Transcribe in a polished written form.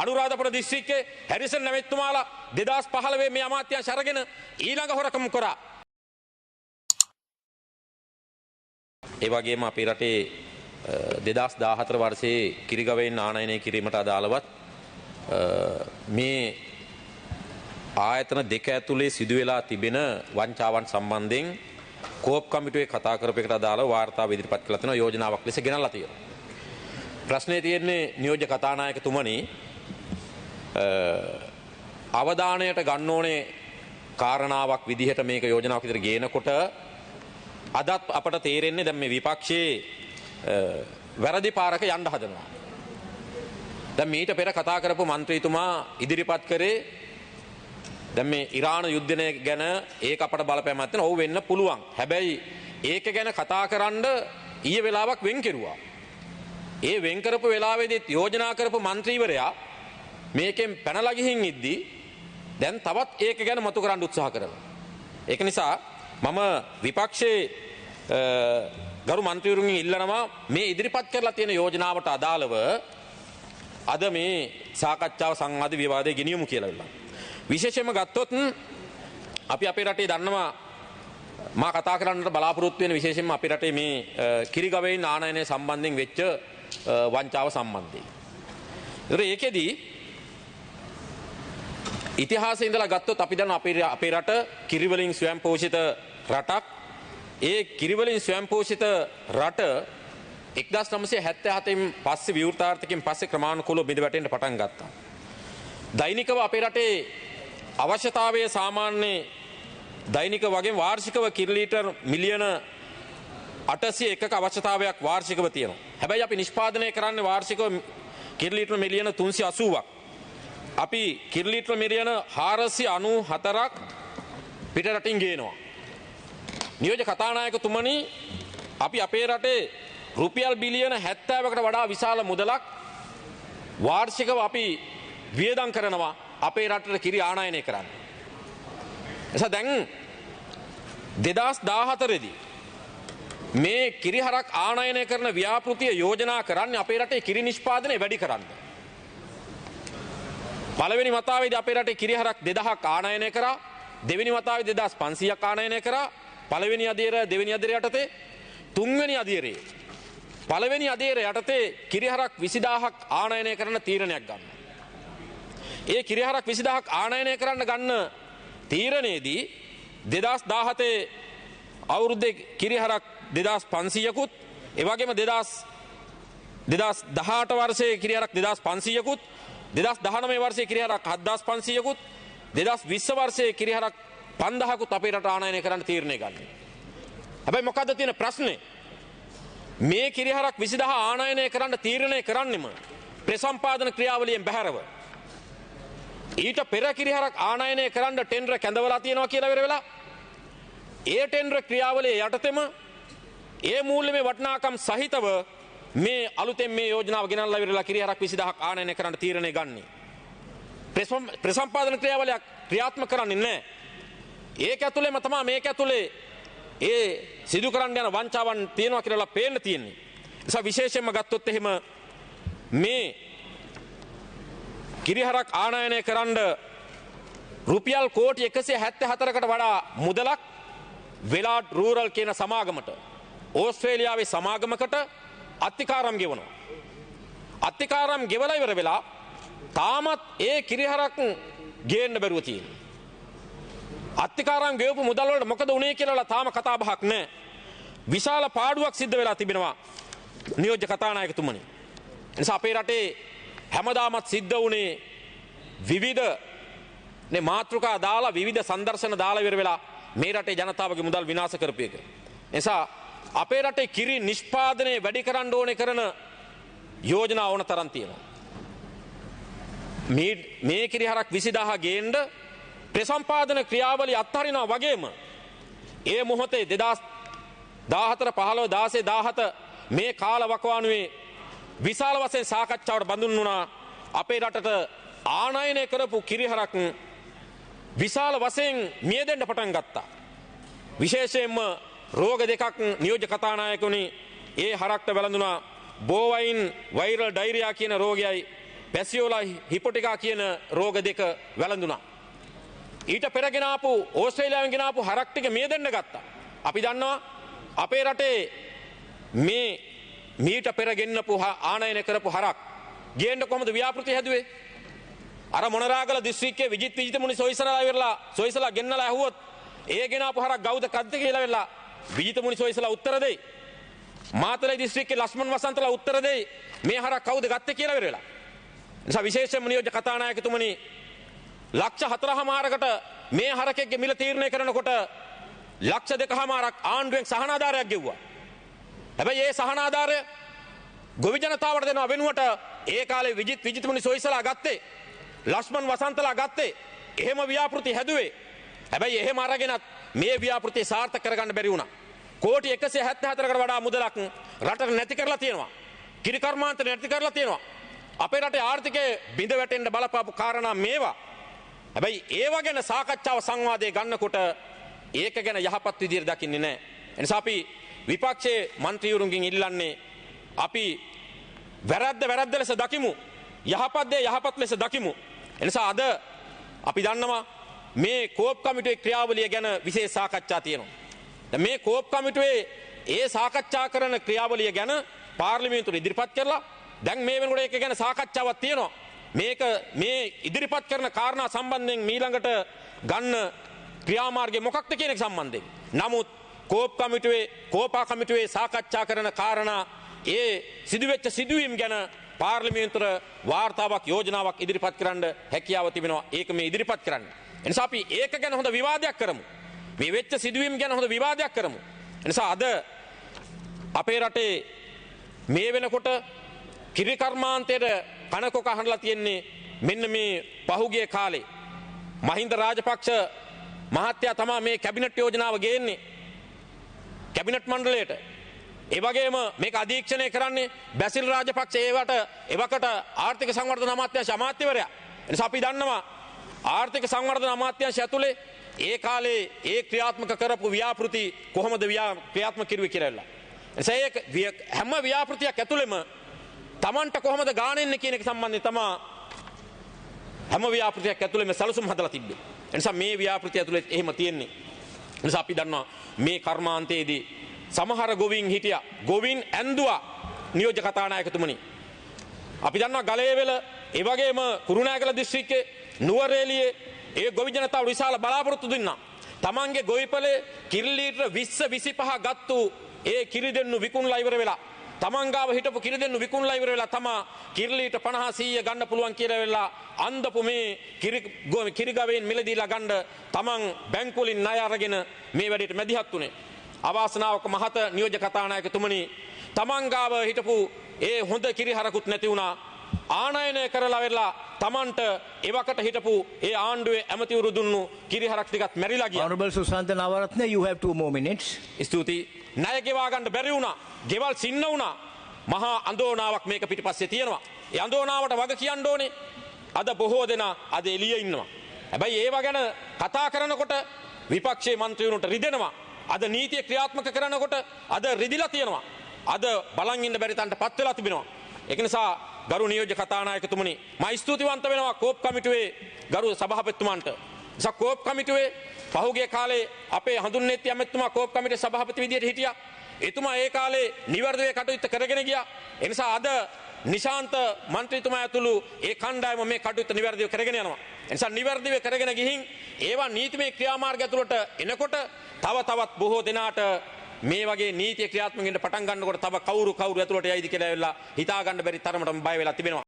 අනුරාධපුර දිස්ත්‍රික්කයේ හැරිසන් නැමැතිතුමාලා 2015 මේ අමාත්‍යාංශ අරගෙන ඊළඟ හොරකම කරා. ඒ වගේම අපේ රටේ 2014 වර්ෂයේ කිරිගවයින් ආනයනය කිරීමට අදාළවත් මේ ආයතන දෙක ඇතුලේ සිදු වෙලා තිබෙන වංචාවන් සම්බන්ධයෙන් කෝප් කමිටුවේ කතා කරපු එකට අදාළව වාර්තාව ඉදිරිපත් කළා තියෙනවා, යෝජනාවක් ලෙස ගෙනල්ලා තියෙනවා. ප්‍රශ්නේ තියෙන්නේ නියෝජ්‍ය කතානායකතුමනි, අවධානයට ගන්න ඕනේ කාරණාවක් විදිහට මේක යෝජනාවක් විදිහට ගේනකොට අදත් අපට තේරෙන්නේ දැන් මේ විපක්ෂයේ වැරදි පාරක යන්න හදනවා. දැන් මීට පෙර කතා කරපු මන්ත්‍රීතුමා ඉදිරිපත් කරේ දැන් මේ ඉරාන යුද්ධය ගැන ඒක අපට බලපෑමක් තියෙනවා. ඔව් වෙන්න පුළුවන්. හැබැයි ඒක ගැන කතා කරන්න ඊයේ වෙලාවක් වෙන් කෙරුවා. ඒ වෙන් කරපු වෙලාවේදීත් යෝජනා කරපු මන්ත්‍රීවරයා මේකෙන් පැනලා ගිහින් ඉද්දි දැන් තවත් ඒක ගැන මතු කරන්න උත්සාහ කරනවා. ඒක නිසා මම විපක්ෂයේ ගරු මන්ත්‍රීවරුන්ගෙන් ඉල්ලනවා මේ ඉදිරිපත් කරලා තියෙන යෝජනාවට අදාළව අද මේ සාකච්ඡාව සංවාද විවාදය ගෙනියමු කියලා ඉල්ලනවා. විශේෂයෙන්ම ගත්තොත් අපි අපේ රටේ දන්නවා, මා කතා කරන්නට බලාපොරොත්තු වෙන විශේෂයෙන්ම අපේ රටේ මේ කිරිගවයින් ආනයනය සම්බන්ධයෙන් වෙච්ච වංචාව සම්බන්ධයෙන්. ඒතර ඒකෙදී ඉතිහාසයේ ඉඳලා ගත්තොත් අපි දන්නවා අපේ රට කිරිවලින් ස්වයං පෝෂිත රටක්. ඒ කිරිවලින් ස්වයං පෝෂිත රට 1977න් පස්සේ විවෘතාර්ථකෙන් පස්සේ ක්‍රමානුකූලව බිඳ වැටෙන්න පටන් ගත්තා. දෛනිකව අපේ රටේ අවශ්‍යතාවය සාමාන්‍ය දෛනික වගේ වාර්ෂිකව කිරි ලීටර් මිලියන 801ක අවශ්‍යතාවයක් වාර්ෂිකව තියෙනවා. හැබැයි අපි නිෂ්පාදනය කරන්නේ වාර්ෂිකව කිරි ලීටර් මිලියන 380ක්. අපි කිරි ලීටර් මිලියන 494ක් පිට රටින් ගේනවා. නියෝජ්‍ය කතානායකතුමනි, අපි අපේ රටේ රුපියල් බිලියන 70කට වඩා විශාල මුදලක් වාර්ෂිකව අපි වියදම් කරනවා අපේ රටට කිරි ආනයනය කරන්න. එසා දැන් 2014 දී මේ කිරිහරක් ආනයනය කරන ව්‍යාපෘතිය යෝජනා කරන්නේ අපේ රටේ කිරි නිෂ්පාදනය වැඩි කරන්න. පළවෙනි වතාවේදී අපේ රටේ කිරිහරක් 2000ක් ආනයනය කරා, දෙවෙනි වතාවේ 2500ක් ආනයනය කරා, පළවෙනි අදියර දෙවෙනි අදියර යටතේ, තුන්වෙනි අදියරේ පළවෙනි අදියර යටතේ කිරිහරක් 20000ක් ආනයනය කරන තීරණයක් ගන්නවා. ඒ කිරිහරක් 20000ක් ආනයනය කරන්න ගන්න තීරණයේදී 2017 අවුරුද්දේ කිරිහරක් 2500කුත්, ඒ වගේම 2018 වර්ෂයේ කිරිහරක් 2500කුත්, 2019 වර්ෂයේ කිරිහරක් 7500කුත්, 2020 වර්ෂයේ කිරිහරක් 5000කුත් අපේ රට ආනයනය කරන්න තීරණය ගන්න. හැබැයි මොකද්ද තියෙන ප්‍රශ්නේ? මේ කිරිහරක් 20000 ආනයනය කරන්න තීරණය කරන්නෙම ප්‍රසම්පාදන ක්‍රියාවලියෙන් බැහැරව. ඊට පෙර කිරිහරක් ආනයනය කරන්න ටෙන්ඩර් කැඳවලා තියෙනවා කියලා ඉවර වෙලා ඒ ටෙන්ඩර් ක්‍රියාවලිය යටතේම ඒ මූල්‍යමය වටිනාකම් සහිතව මේ අලුතෙන් මේ යෝජනාව ගෙනල්ලා ඉවරලා කිරිහරක් 20000ක් ආනයනය කරන්න තීරණය ගන්නේ. ප්‍රසම්පාදන ක්‍රියාවලියක් ක්‍රියාත්මක කරන්නේ නැහැ. ඒක ඇතුළේම තමයි මේක ඇතුළේ ඒ සිදු කරන්න යන වංචාවන් තියෙනවා කියලා පේන්න තියෙන්නේ. නිසා විශේෂයෙන්ම ගත්තොත් එහෙම මේ කිරිහරක් ආනයනය කරන්න රුපියල් කෝටි 174කට වඩා මුදලක් වෙලාඩ් රූරල් කියන සමාගමට, ඕස්ට්‍රේලියාවේ සමාගමකට අත්තිකාරම් ගෙවනවා. අත්තිකාරම් ගෙවලා ඉවර වෙලා තාමත් ඒ කිරිහරක් ගේන්න බැරුව තියෙනවා. අත්තිකාරම් ගෙවපු මුදල් වලට මොකද වුනේ කියලා තාම කතා බහක් නැහැ. විශාල පාඩුවක් සිද්ධ වෙලා තිබෙනවා නියෝජ්‍ය කතානායකතුමනි. නිසා අපේ රටේ හැමදාමත් සිද්ධ වුණේ විවිධ නේ මාතෘකා දාලා විවිධ සංදර්ශන දාලා ඉවර වෙලා මේ රටේ ජනතාවගේ මුදල් විනාශ කරපු එක. නිසා අපේ රටේ කිරි නිෂ්පාදනය වැඩි කරන්න ඕනේ කරන යෝජනා ඕන තරම් තියෙනවා. මේ කිරිහරක් 20000 ගේන්න ප්‍රසම්පාදන ක්‍රියාවලිය අත්හරිනවා වගේම ඒ මොහොතේ 2014 15 16 17 මේ කාල වකවානුවේ විශාල වශයෙන් සාකච්ඡාවට බඳුන් වුණා. අපේ රටට ආනයනය කරපු කිරිහරක් විශාල වශයෙන් මිය දෙන්න පටන් ගත්තා. විශේෂයෙන්ම රෝග දෙකක් නියෝජ්‍ය කතානායකවනි ඒ හරක්ට වැළඳුණා. බෝවයින් වෛරල් ඩයරියා කියන රෝගයයි පැසියෝලා හිපොටිකා කියන රෝග දෙක වැළඳුණා. ඊට පෙර ගෙන ආපු ඕස්ට්‍රේලියාවෙන් ගෙන ආපු හරක් ටික මිය දෙන්න ගත්තා. අපි දන්නවා අපේ රටේ මේ මීට පෙර ගෙන්නපු ආනයන කරපු හරක් ගේන්න කොහොමද ව්‍යාපෘති හැදුවේ? අර මොනරාගල දිස්ත්‍රික්කයේ විජිත් විජිතමුනි සොයිසලා ඉවරලා සොයිසලා ගෙන්නලා ඇහුවොත් ඒ ගෙන ආපු හරක් ගවුද කද්ද කියලා වෙලා විජිතමුනි සොයිසලා උත්තර දෙයි. මාතලේ දිස්ත්‍රික්කයේ ලක්ෂ්මන් වසන්තලා උත්තර දෙයි මේ හරක් කවුද ගත්තේ කියලා ඉවර වෙලා. නිසා විශේෂයෙන්ම නියෝජ්‍ය කතානායකතුමනි ලක්ෂ 4.5කට මේ හරකෙක්ගේ මිල තීරණය කරනකොට ලක්ෂ 2.5ක් ආණ්ඩුවෙන් සහනාධාරයක් ගෙව්වා. හැබැයි ඒ සහනාධාරය ගොවි ජනතාවට දෙනවා වෙනුවට ඒ කාලේ විජිත් විජිතමුනි සොයිසලා ගත්තේ, ලක්ෂ්මන් වසන්තලා ගත්තේ, එහෙම ව්‍යාපෘති හැදුවේ. හැබැයි එහෙම අරගෙනත් මේ ව්‍යාපෘතිය සාර්ථක කරගන්න බැරි වුණා. කෝටි 174කට වඩා මුදලක් රටට නැති කරලා තියෙනවා. කිරි කර්මාන්ත නැති කරලා තියෙනවා. අපේ රටේ ආර්ථිකය බිඳ වැටෙන්න බලපාපු කාරණා මේවා. හැබැයි ඒව ගැන සාකච්ඡාව සංවාදය ගන්නකොට ඒක ගැන යහපත් විදියට දකින්නේ නැහැ. එනිසා අපි විපක්ෂයේ මන්ත්‍රීවරුන්ගෙන් ඉල්ලන්නේ අපි වැරද්ද වැරද්ද ලෙස දකිමු. යහපත් දේ යහපත් ලෙස දකිමු. එනිසා අද අපි දන්නවා මේ කෝප් කමිටුවේ ක්‍රියාවලිය ගැන විශේෂ සාකච්ඡා තියෙනවා. දැන් මේ කෝප් කමිටුවේ ඒ සාකච්ඡා කරන ක්‍රියාවලිය ගැන පාර්ලිමේන්තුවට ඉදිරිපත් කරලා දැන් මේ වෙනකොට ඒක ගැන සාකච්ඡාවක් තියෙනවා. මේක මේ ඉදිරිපත් කරන කාරණා සම්බන්ධයෙන් මීළඟට ගන්න ක්‍රියාමාර්ගය මොකක්ද කියන එක සම්බන්ධයෙන්. නමුත් කෝප් කමිටුවේ කෝපා කමිටුවේ සාකච්ඡා කරන කාරණා ඒ සිදුවෙච්ච සිදුවීම් ගැන පාර්ලිමේන්තුවට වාර්තාවක් යෝජනාවක් ඉදිරිපත් කරන්න හැකියාව තිබෙනවා. ඒක මේ ඉදිරිපත් කරන්න. එනිසා අපි ඒක ගැන හොඳ විවාදයක් කරමු. මේ වෙච්ච සිදුවීම් ගැන හොඳ විවාදයක් කරමු. එනිසා අද අපේ රටේ මේ වෙනකොට කිරි කර්මාන්තයට කනකොක අහන්නලා තියෙන්නේ මෙන්න මේ පහුගිය කාලේ මහින්ද රාජපක්ෂ මහත්තයා තමා මේ කැබිනට් යෝජනාව ගේන්නේ කැබිනට් මණ්ඩලයට. ඒ වගේම මේක අධීක්ෂණය කරන්නේ බැසිල් රාජපක්ෂ ඒවට එවකට ආර්ථික සංවර්ධන අමාත්‍යාංශ අමාත්‍යවරයා. එනිසා අපි දන්නවා ආර්ථික සංවර්ධන අමාත්‍යාංශ ඇතුලේ ඒ කාලේ ඒ ක්‍රියාත්මක කරපු ව්‍යාපෘති කොහොමද ක්‍රියාත්මක කිරුවේ කියලා. එනිසා ඒක හැම ව්‍යාපෘතියක් ඇතුලේම තමන්ට කොහොමද ගාන එන්නේ කියන එක සම්බන්ධයෙන් තමා හැම ව්‍යාපෘතියක් ඇතුලේම සැලසුම් හදලා තිබ්බේ. එනිසා මේ ව්‍යාපෘතිය ඇතුලේ එහෙම තියෙන්නේ. එනිසා අපි දන්නවා මේ කර්මාන්තයේදී සමහර ගොවීන් හිටියා. ගොවීන් ඇන්දුවා නියෝජ්‍ය කතානායකතුමනි. අපි දන්නවා ගලේවල, ඒ වගේම කුරුණෑගල දිස්ත්‍රික්කයේ, නුවරඑළියේ ඒ ගොවි ජනතාව විශාල බලාපොරොත්තු දුන්නා. තමන්ගේ ගොවිපලේ කිරි ලීටර 20 25 ගත්තු ඒ කිරි දෙන්නු විකුණලා ඉවර වෙලා, තමන් ගාව හිටපු කිරි දෙන්නු විකුණලා ඉවර වෙලා තමා කිරි ලීටර 50 100 ගන්න පුළුවන් කියලා වෙලා අන්දපු මේ කිරි ගවයින් මිලදීලා ගන්න තමන් බැංකු වලින් ණය අරගෙන මේ වැඩේට මැදිහත් වුණේ. අවාසනාවක මහත නියෝජ්‍ය කතානායකතුමනි, තමන් ගාව හිටපු ඒ හොඳ කිරි හරකුත් නැති වුණා. ආනයනය කරලා වෙලා තමන්ට එවකට හිටපු ඒ ආණ්ඩුවේ ඇමතිවරු දුන්නු කිරි හරක් ටිකත් මැරිලා ගියා. Honorable Susantha Navaratne, you have 2 more minutes. ස්තුතියි. ණය ගෙවා ගන්න බැරි වුණා. ගෙවල් සින්න වුණා. මහා අඳෝනාවක් මේක පිටිපස්සේ තියෙනවා. ඒ අඳෝනාවට වග කියන්න ඕනේ. අද බොහෝ දෙනා අද එළියේ ඉන්නවා. හැබැයි ඒව ගැන කතා කරනකොට විපක්ෂයේ මන්ත්‍රීවරුන්ට රිදෙනවා. අද නීතිය ක්‍රියාත්මක කරනකොට අද රිදිලා තියෙනවා. අද බලන් ඉන්න බැරි තැනට පත් වෙලා තිබෙනවා. ඒක නිසා ගරු නියෝජ්‍ය කතානායකතුමනි, මම ස්තුතිවන්ත වෙනවා කෝප් කමිටුවේ ගරු සභාපතිතුමන්ට. නිසා කෝප් කමිටුවේ පහුගිය කාලේ අපේ හඳුන්නෙත්ති ඇමතිතුමා කෝප් කමිටුවේ සභාපති විදියට හිටියා. එතුමා ඒ කාලේ නිවැරදිව කටයුත්ත කරගෙන ගියා. ඒ නිසා අද නිශාන්ත මන්ත්‍රීතුමා ඇතුළු ඒ කණ්ඩායම මේ කටයුත්ත නිවැරදිව කරගෙන යනවා. ඒ නිසා නිවැරදිව කරගෙන ගිහින් ඒවා නීතිමය ක්‍රියාමාර්ග ඇතුළට එනකොට තව තවත් බොහෝ දෙනාට මේ වගේ නීතිය ක්‍රියාත්මක වෙන්න පටන් ගන්නකොට තව කවුරු කවුරු ඇතුළට යයිද කියලා ඇවිල්ලා හිතා ගන්න බැරි තරමටම බය වෙලා තිබෙනවා.